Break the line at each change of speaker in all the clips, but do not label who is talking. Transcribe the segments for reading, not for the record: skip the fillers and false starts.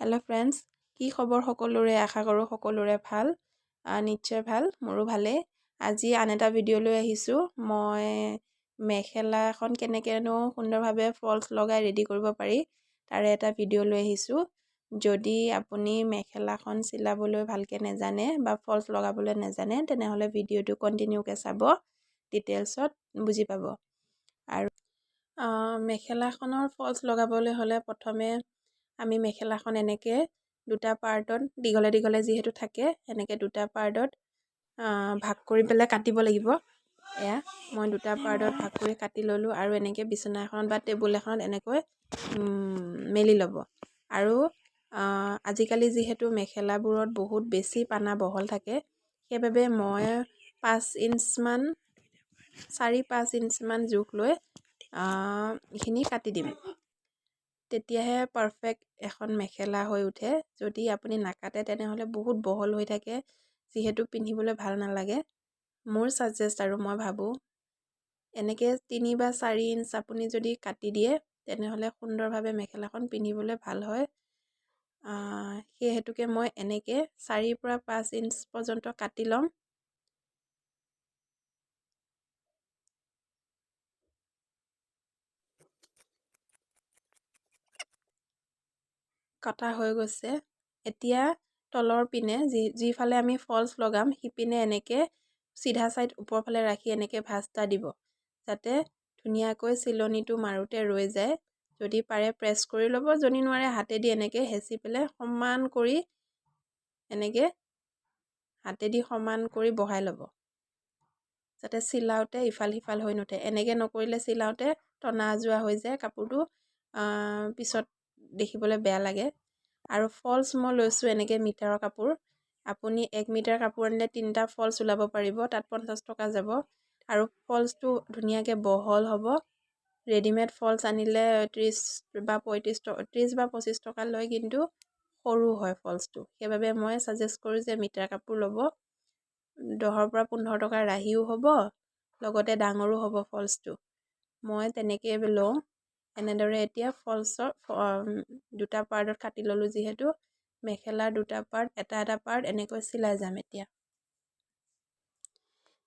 Hello' friends, কি খবৰ সকলোৰে? আশা কৰোঁ সকলোৰে ভাল। নিশ্চয় ভাল, মোৰো ভালেই। আজি আন এটা ভিডিঅ' লৈ আহিছোঁ। মই মেখেলা এখন কেনেকৈনো সুন্দৰভাৱে ফল্ছ লগাই ৰেডি কৰিব পাৰি তাৰে এটা ভিডিঅ' লৈ আহিছোঁ। যদি আপুনি মেখেলাখন চিলাবলৈ ভালকৈ নেজানে বা ফল্ছ লগাবলৈ নেজানে, তেনেহ'লে ভিডিঅ'টো কণ্টিনিউকৈ চাব, ডিটেইলছত বুজি পাব। আৰু মেখেলাখনৰ ফল্ছ লগাবলৈ হ'লে প্ৰথমে আমি মেখেলাখন এনেকৈ দুটা পাৰ্টত, দীঘলে দীঘলে যিহেতু থাকে, এনেকৈ দুটা পাৰ্টত ভাগ কৰি পেলাই কাটিব লাগিব। এয়া মই দুটা পাৰ্টত ভাগ কৰি কাটি ল'লোঁ আৰু এনেকৈ বিচনা এখনত বা টেবুল এখনত এনেকৈ মেলি ল'ব। আৰু আজিকালি যিহেতু মেখেলাবোৰত বহুত বেছি পানা বহল থাকে, সেইবাবে মই 5 ইঞ্চমান, 4-5 ইঞ্চমান জোখ লৈ এইখিনি কাটি দিম, তেতিয়াহে পাৰফেক্ট এখন মেখেলা হৈ উঠে। যদি আপুনি নাকাটে তেনেহ'লে বহুত বহল হৈ থাকে, যিহেতু পিন্ধিবলৈ ভাল নালাগে। মোৰ ছাজেষ্ট আৰু মই ভাবোঁ এনেকৈ 3 বা 4 ইঞ্চ আপুনি যদি কাটি দিয়ে তেনেহ'লে সুন্দৰভাৱে মেখেলাখন পিন্ধিবলৈ ভাল হয়। সেই হেতুকে মই এনেকৈ 4 পৰা 5 ইঞ্চ পৰ্যন্ত কাটি ল'ম। কটা হৈ গৈছে। এতিয়া তলৰ পিনে যিফালে আমি ফল্ছ লগাম সিপিনে এনেকৈ চিধা ছাইড ওপৰ ফালে ৰাখি এনেকৈ ভাঁজ এটা দিব, যাতে ধুনীয়াকৈ চিলনিটো মাৰোঁতে ৰৈ যায়। যদি পাৰে প্ৰেছ কৰি ল'ব, যদি নোৱাৰে হাতেদি এনেকৈ হেঁচি পেলাই সমান কৰি এনেকৈ হাতেদি সমান কৰি বহাই ল'ব, যাতে চিলাওঁতে ইফাল সিফাল হৈ নুঠে। এনেকৈ নকৰিলে চিলাওঁতে টনা আজোৰা হৈ যায় কাপোৰটো, পিছত দেখিবলৈ বেয়া লাগে। আৰু ফল্ছ মই লৈছোঁ এনেকৈ মিটাৰৰ কাপোৰ। আপুনি 1 মিটাৰ কাপোৰ আনিলে 3টা ফল্ছ ওলাব পাৰিব, তাত 50 টকা যাব। আৰু ফল্ছটো ধুনীয়াকৈ বহল হ'ব। ৰেডিমেড ফল্ছ আনিলে ত্ৰিছ বা পঁয়ত্ৰিছ ত্ৰিছ বা 25 টকা লয়, কিন্তু সৰু হয় ফল্ছটো। সেইবাবে মই ছাজেষ্ট কৰোঁ যে মিটাৰ কাপোৰ ল'ব, 10ৰ পৰা 15 টকা ৰাহিও হ'ব, লগতে ডাঙৰো হ'ব ফল্ছটো। মই তেনেকৈয়ে লওঁ। এনেদৰে এতিয়া ফল্ছৰ দুটা পাৰ্টত কাটি ল'লোঁ, যিহেতু মেখেলাৰ দুটা পাৰ্ট, এটা এটা পাৰ্ট এনেকৈ চিলাই যাম। এতিয়া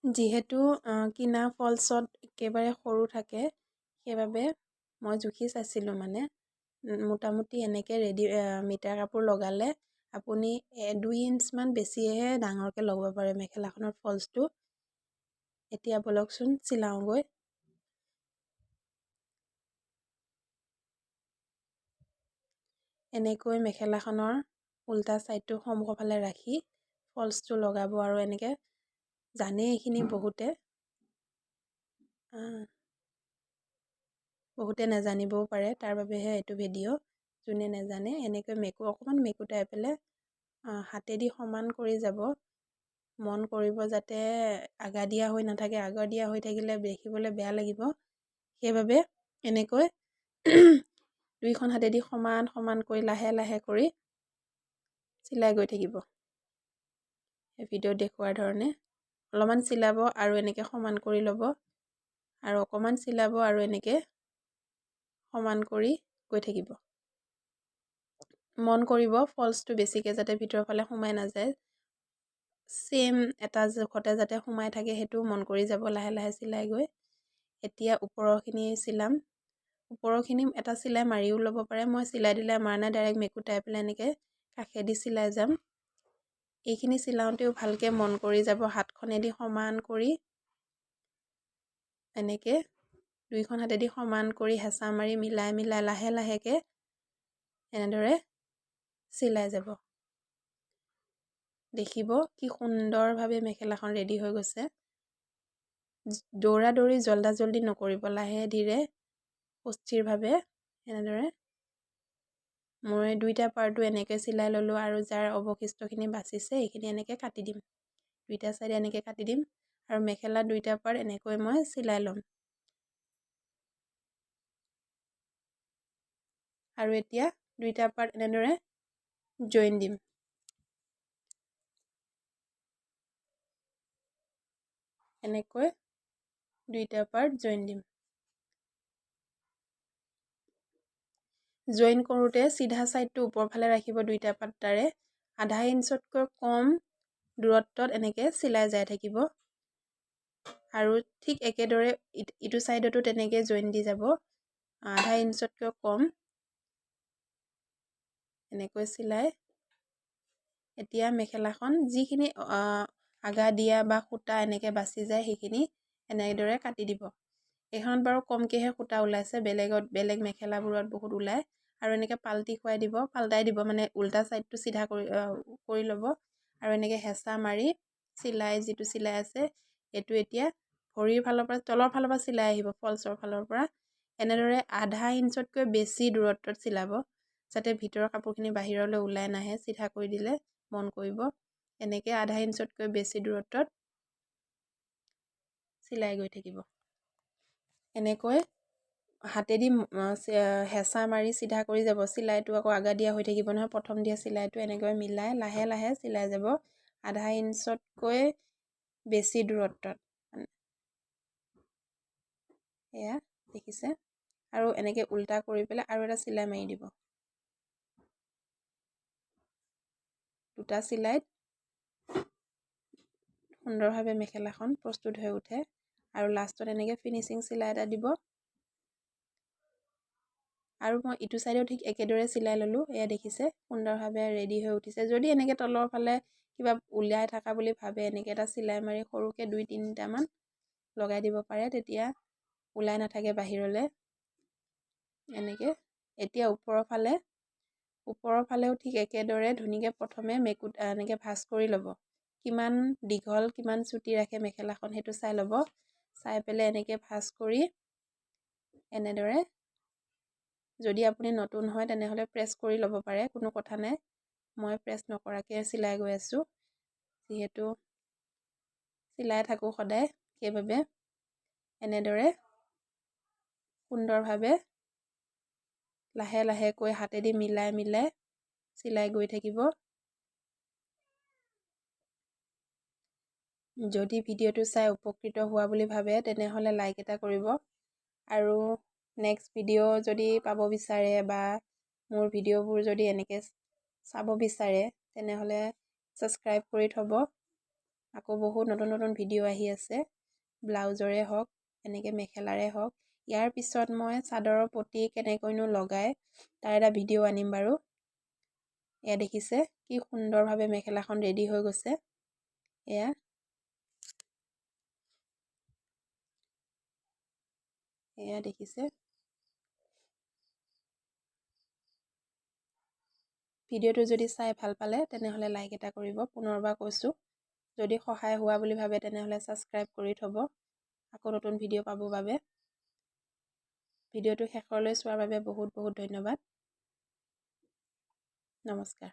যিহেতু কিনা ফল্ছত একেবাৰে সৰু থাকে, সেইবাবে মই জুখি চাইছিলোঁ, মোটামুটি এনেকৈ ৰেডি মিটাৰ কাপোৰ লগালে আপুনি 2 ইঞ্চমান বেছিহে ডাঙৰকৈ লগাব পাৰে মেখেলাখনৰ ফল্ছটো। এতিয়া ব'লকচোন চিলাওঁগৈ। এনেকৈ মেখেলাখনৰ উল্টা ছাইডটো সন্মুখৰ ফালে ৰাখি ফল্ছটো লগাব আৰু এনেকৈ জানেই এইখিনি বহুতে নাজানিবও পাৰে, তাৰ বাবেহে এইটো ভিডিঅ'। যোনে নাজানে এনেকৈ অকণমান মেকুটাই পেলাই হাতেদি সমান কৰি যাব। মন কৰিব যাতে আগা দিয়া হৈ নাথাকে, আগা দিয়া হৈ থাকিলে দেখিবলৈ বেয়া লাগিব। সেইবাবে এনেকৈ দুইখন হাতেদি সমান সমান কৰি লাহে লাহে কৰি চিলাই গৈ থাকিব। এই ভিডিঅ'ত দেখুওৱাৰ ধৰণে অলপমান চিলাব আৰু এনেকৈ সমান কৰি ল'ব, আৰু অকণমান চিলাব আৰু এনেকৈ সমান কৰি গৈ থাকিব। মন কৰিব ফল্ছটো বেছিকৈ যাতে ভিতৰৰ ফালে সোমাই নাযায়, ছেইম এটা জোখতে যাতে সোমাই থাকে সেইটো মন কৰি যাব লাহে লাহে চিলাই গৈ। এতিয়া ওপৰৰখিনি চিলাম। ওপৰৰখিনি এটা চিলাই মাৰিও ল'ব পাৰে, মই চিলাই দিলে মাৰা নাই, ডাইৰেক্ট মেকুটাই পেলাই এনেকৈ কাষেদি চিলাই যাম। এইখিনি চিলাওঁতেও ভালকৈ মন কৰি যাব, হাতখনেদি সমান কৰি এনেকৈ দুইখন হাতেদি সমান কৰি হেঁচা মাৰি মিলাই মিলাই লাহে লাহেকৈ এনেদৰে চিলাই যাব। দেখিব কি সুন্দৰভাৱে মেখেলাখন ৰেডি হৈ গৈছে। দৌৰা দৌৰি জল্দা জল্দি নকৰিব, লাহে ধীৰে সুস্থিৰভাৱে এনেদৰে মই দুইটা পাৰ্টো এনেকৈ চিলাই ল'লোঁ। আৰু যাৰ অৱশিষ্টখিনি বাচিছে এইখিনি এনেকৈ কাটি দিম, দুইটা ছাইডে এনেকৈ কাটি দিম আৰু মেখেলা দুইটা পাৰ্ট এনেকৈ মই চিলাই ল'ম। আৰু এতিয়া দুইটা পাৰ্ট এনেদৰে জইন দিম। এনেকৈ দুইটা পাৰ্ট জইন দিম। জইন কৰোঁতে চিধা ছাইডটো ওপৰ ফালে ৰাখিব দুইটা পাত্তাৰে। আধা ইঞ্চতকৈ কম দূৰত্বত এনেকৈ চিলাই যাই থাকিব। আৰু ঠিক একেদৰে ইটো ছাইডতো তেনেকৈ জইন দি যাব, আধা ইঞ্চতকৈ কম এনেকৈ চিলাই। এতিয়া মেখেলাখন যিখিনি আগা দিয়া বা সূতা এনেকৈ বাচি যায় সেইখিনি এনেদৰে কাটি দিব। এইখনত বাৰু কমকৈহে সূতা ওলাইছে, বেলেগত বেলেগ মেখেলাবোৰত বহুত ওলায়। আৰু এনেকৈ পাল্টি খুৱাই দিব, পাল্টাই দিব, মানে উল্টা ছাইডটো চিধা কৰি ল'ব। আৰু এনেকৈ হেঁচা মাৰি চিলাই যিটো চিলাই আছে এইটো এতিয়া ভৰিৰ ফালৰ পৰা তলৰ ফালৰ পৰা চিলাই আহিব, ফলছৰ ফালৰ পৰা। এনেদৰে আধা ইঞ্চতকৈ বেছি দূৰত্বত চিলাব, যাতে ভিতৰৰ কাপোৰখিনি বাহিৰলৈ ওলাই নাহে। চিধা কৰি দিলে মন কৰিব, এনেকৈ আধা ইঞ্চতকৈ বেছি দূৰত্বত চিলাই গৈ থাকিব। এনেকৈ হাতেদি হেঁচা মাৰি চিধা কৰি যাব। চিলাইটো আকৌ আগা দিয়া হৈ থাকিব নহয়, প্ৰথম দিয়া চিলাইটো এনেকৈ মিলাই লাহে লাহে চিলাই যাব আধা ইঞ্চতকৈ বেছি দূৰত্বত। এয়া দেখিছে। আৰু এনেকৈ উল্টা কৰি পেলাই আৰু এটা চিলাই মাৰি দিব। দুটা চিলাইত সুন্দৰভাৱে মেখেলাখন প্ৰস্তুত হৈ উঠে। আৰু লাষ্টত এনেকৈ ফিনিচিং চিলাই এটা দিব। আৰু মই ইটো ছাইডেও ঠিক একেদৰে চিলাই ল'লোঁ। এয়া দেখিছে, সুন্দৰভাৱে ৰেডি হৈ উঠিছে। যদি এনেকৈ তলৰ ফালে কিবা ওলাই থকা বুলি ভাবে, এনেকৈ এটা চিলাই মাৰি সৰুকৈ 2-3টামান লগাই দিব পাৰে, তেতিয়া ওলাই নাথাকে বাহিৰলৈ। এনেকৈ এতিয়া ওপৰৰ ফালেও ঠিক একেদৰে ধুনীয়াকৈ প্ৰথমে মেকুত এনেকৈ ভাঁজ কৰি ল'ব। কিমান দীঘল কিমান চুটি ৰাখে মেখেলাখন সেইটো চাই ল'ব। চাই পেলাই এনেকৈ ভাঁজ কৰি এনেদৰে, যদি আপুনি নতুন হয় তেনেহ'লে প্ৰেছ কৰি ল'ব পাৰে, কোনো কথা নাই। মই প্ৰেছ নকৰাকৈ চিলাই গৈ আছোঁ, যিহেতু চিলাই থাকোঁ সদায়, সেইবাবে এনেদৰে সুন্দৰভাৱে লাহে লাহেকৈ হাতেদি মিলাই মিলাই চিলাই গৈ থাকিব। যদি ভিডিঅ'টো চাই উপকৃত হোৱা বুলি ভাবে তেনেহ'লে লাইক এটা কৰিব। আৰু নেক্সট ভিডিঅ' যদি পাব বিচাৰে বা মোৰ ভিডিঅ'বোৰ যদি এনেকৈ চাব বিচাৰে তেনেহ'লে ছাবস্ক্ৰাইব কৰি থ'ব। আকৌ বহুত নতুন নতুন ভিডিঅ' আহি আছে, ব্লাউজৰে হওক, এনেকৈ মেখেলাৰে হওক। ইয়াৰ পিছত মই চাদৰৰ পতি কেনেকৈনো লগায় তাৰ এটা ভিডিঅ' আনিম বাৰু। এয়া দেখিছে কি সুন্দৰভাৱে মেখেলাখন ৰেডি হৈ গৈছে। এয়া এয়া দেখিছে। ভিডিঅ'টো যদি চাই ভাল পালে তেনেহ'লে লাইক এটা কৰিব। পুনৰবাৰ কৈছোঁ, যদি সহায় হোৱা বুলি ভাবে তেনেহ'লে ছাবস্ক্ৰাইব কৰি থ'ব আকৌ নতুন ভিডিঅ' পাবৰ বাবে। ভিডিঅ'টো শেষলৈ চোৱাৰ বাবে বহুত বহুত ধন্যবাদ। নমস্কাৰ।